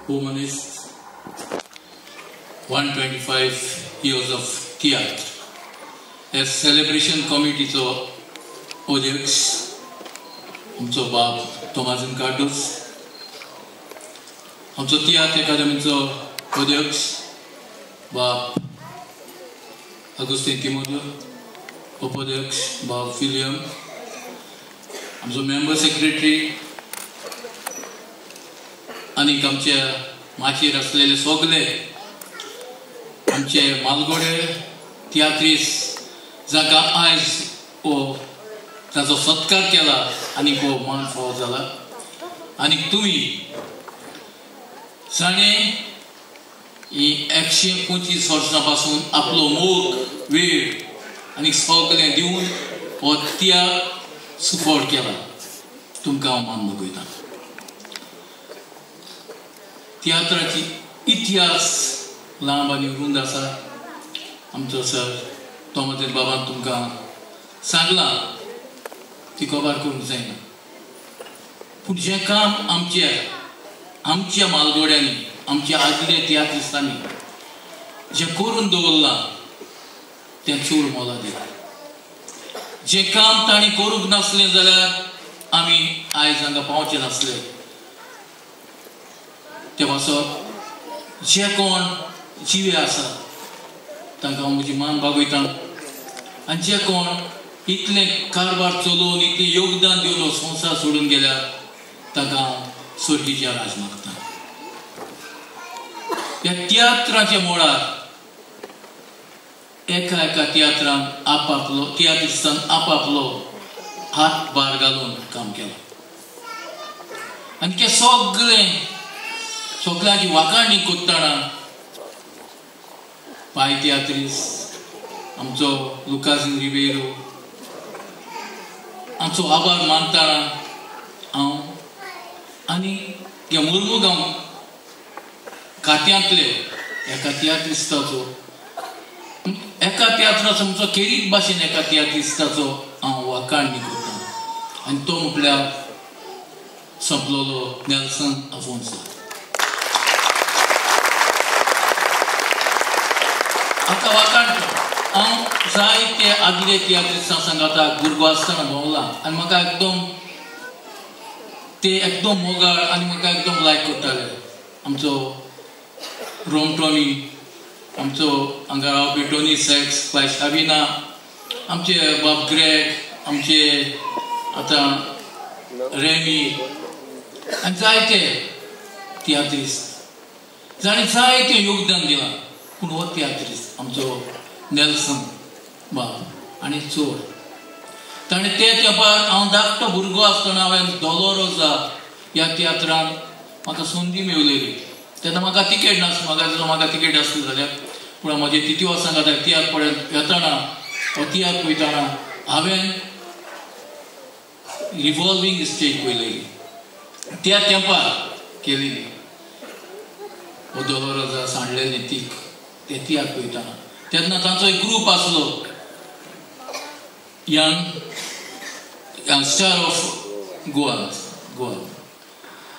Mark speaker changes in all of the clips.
Speaker 1: Humanist 125 years of तियात्र ह्या celebration कमिटीचो अध्यक्ष आमचो बाब तोमाजीन कार्दोज, आमचो तियात्र एकादमीचो अध्यक्ष बाब आगुस्तीन तिमोत्यो, उपाध्यक्ष बाब विलियम, आमचो मेंबर सेक्रेटरी आनीक आमच्या माचयेर आसलेले सगळे आमचे मालगोडे तियात्रीस जाका आयज हो ताचो सत्कार केला आनी हो मान फावो जाला. आनी तुमी जाणें ही 125 वर्सां पासून आपलो मोग, वेळ आनी सगळें दिवन हो तियात्र सुफळ केला, तुमकां हांव मान दाखयता. तियात्राची इतिहास लांब आनी रूंद आसा. आमचो सर तोमाजीन बाबान तुमकां सांगलां, ती कबार करूंक जायना. पूण जें काम आमच्या आमच्या मालगोड्यांनी, आमच्या आदल्या तियात्रिस्तांनी जें करून दवरलां तें चड मोलादीक. जें काम तांणी करूंक नासलें जाल्यार आमी आयज हांगा पावचे नासले. ते पासत जे कोण जिवे आसा तांकां हांव म्हजी मान बागयता आनी जे कोण इतलें कारभार चलोवन इतलें योगदान दिवन हो संवसार सोडून गेल्यार तांकां हांव स्वर्गीच्या राज मागता. ह्या तियात्राच्या मोळार एका एका तियात्रान आपापलो, तियात्रिस्तान आपापलो हात भार घालून काम केलां आनी ते सगळें सगळ्यांची वाखाणी करतना पाय तियात्रीस आमचो लुकासीन रिबेरो आमचो आभार मानतना हांव आनी ह्या मुर्मुगांव खात्यांतले एका तियात्रिस्ताचो, एका तियात्राचो आमचो खेरीत भाशेन एका तियात्रिस्ताचो हांव वाखाणी करता आनी तो म्हटल्यार सोंपलोलो नेल्सन आफोन्सो. आतां वाखाण हांव जायते आदले तियात्रिस्तां सांगाता भुरगो आसतना भोंवला आनी म्हाका एकदम ते एकदम मोगाळ आनी म्हाका एकदम लायक करताले. आमचो रोम टॉमी, आमचो हांगा रावपी टोनी सॅक्स, बाय शाबिना, आमचे बाब ग्रेग, आमचे आतां रेमी आनी जायते तियात्रिस्त जाणें जायतें योगदान दिलां. पूण हो तियात्रिस्त आमचो नेल्सन बाब आनी चोर ताणें ते तेंपार हांव धाकटो भुरगो आसतना हांवें दोलोरोजा ह्या तियात्रान म्हाका संदी मेवलेली. तेन्ना म्हाका तिकेट नासली, म्हाका दिसता म्हाका तिकेट आसली जाल्यार पूण म्हजे तिती सांगाता तियात्र पळयत येतना हो तियात्र पळयतना हांवें रिवॉल्वींग स्टेज पळयलेली त्या तेंपार केलेली. हो दोलोरोजा सांडलेली तीक ते तियात्र पळयतना तेन्ना तांचो एक ग्रूप आसलो young star of Goa Goa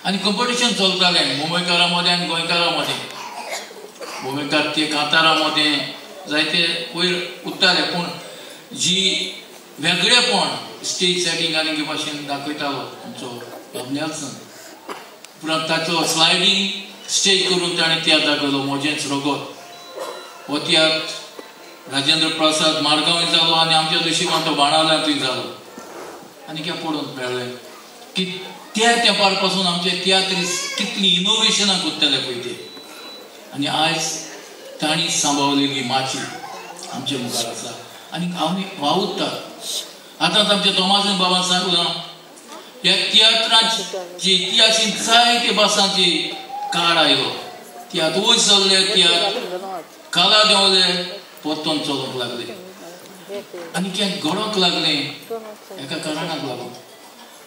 Speaker 1: आनी कंपिटिशन चलतालें मुंबयकारां मदें आनी गोंयकारां मदें. मुंबयकार ते कांतारां मदें जायते वयर उत्ताले, पूण जी वेगळेपण स्टेज सेटींग आनी भाशेन दाखयतालो आमचो बाब नेल्सन. उपरांत ताचो स्लायडींग स्टेज करून ताणें तियात्र दाखयलो मोजेंच रगत. हो तियात्र राजेंद्र प्रसाद मारगांवूय जालो आनी आमच्या नशिबान तो बाणावल्यांतूय जालो. आनी कितें पळोवंक मेळ्ळें की त्या तेंपार पासून आमचे तियात्रिस्त कितलीं इनोवेशनां करताले पळय ते. आनी आयज तांणी सांबाळलेली माची आमच्या मुखार आसा आनी आमी वावुरतात. आतांच आमच्या तोमाजीन बाबान सांगलां ह्या तियात्राची इतिहासीन जायते भासांची काळ आयलो. तियात्र वयर सरले, तियात्र काला देंवले, परतून चलूंक लागले आनी कितें घडोवंक लागलें एका कारणाक लागून.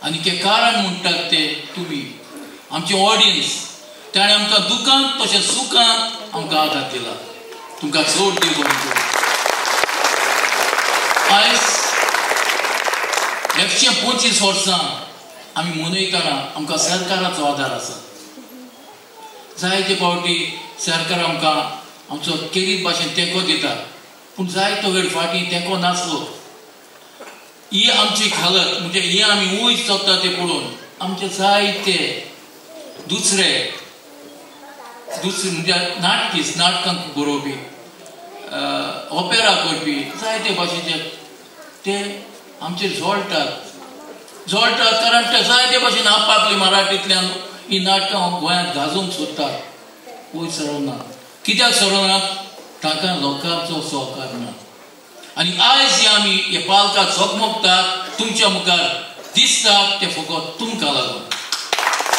Speaker 1: आनी तें कारण म्हणटात ते तुमी आमचे ऑडियन्स. ताणें आमकां दुखांत तशें सुखांत आमकां आदार दिला. तुमकां चड देव बरें करूं. आयज 125 वर्सां आमी मनयतना आमकां सरकाराचो आदार आसा. जायते फावटी सरकार आमकां आमचो केरीत भाशेन तेंको दिता, पूण जायतो वेळ फाटीं तेंको नासलो. ही आमची हालत म्हणजे ही आमी वयर चलता ते पळोवन आमचे जायते दुसरे दुसरे म्हणजे नाटकीस नाटकां बरोवपी, ओपेरा करपी जायते भाशेचे ते आमचेर जोळटात जोळटात, कारण ते जायते भाशेन आपापली मराठींतल्यान ही नाटकां गोंयांत गाजोवंक सोदतात. वयर सरना. कित्याक सरना? ताका लोकांचो सहकार ना. आनी आयज हे आमी हे पालकां झगमगतात, तुमच्या मुखार दिसतात, ते फकत तुमकां लागून,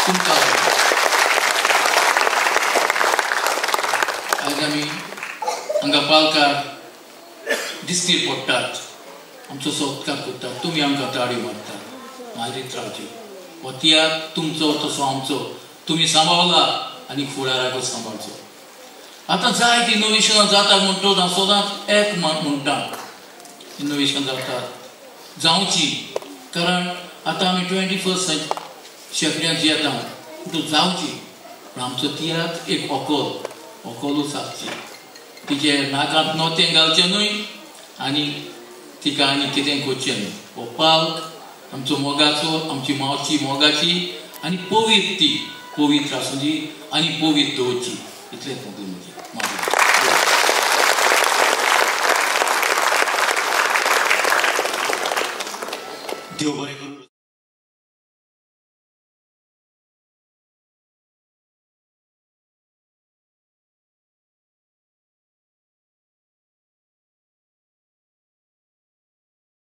Speaker 1: तुमकां लागून. आयज आमी हांगा पालकार दिश्टी पडटात, आमचो सत्कार करतात, तुमी आमकां ताळी मारतात, मारीत रावची. हो तियात्र तुमचो तसो आमचो, तुमी सांबाळला आनी फुडाराकूच सांबाळचो. आतां जायतीं इनोवेशनां जातात म्हणटकच हांव सदांच एक म्हणटा, इनोवेशन जातात जावची, कारण आतां आमी 21st शेंकड्यांत जियेता म्हणटकच जावची. पूण आमचो तियात्र एक होकल, होकलूच आसची, तिचे नाकांत नोतें घालचें न्हय आनी तिका आनी कितें करचें न्हय. हो पाल्क आमचो मोगाचो, आमची मावची मोगाची आनी पवित्र, ती पवित्र आसूं दी आनी पवित्र दवरची, इतलेंच म्हजें म्हजें.
Speaker 2: देव बरें करूं.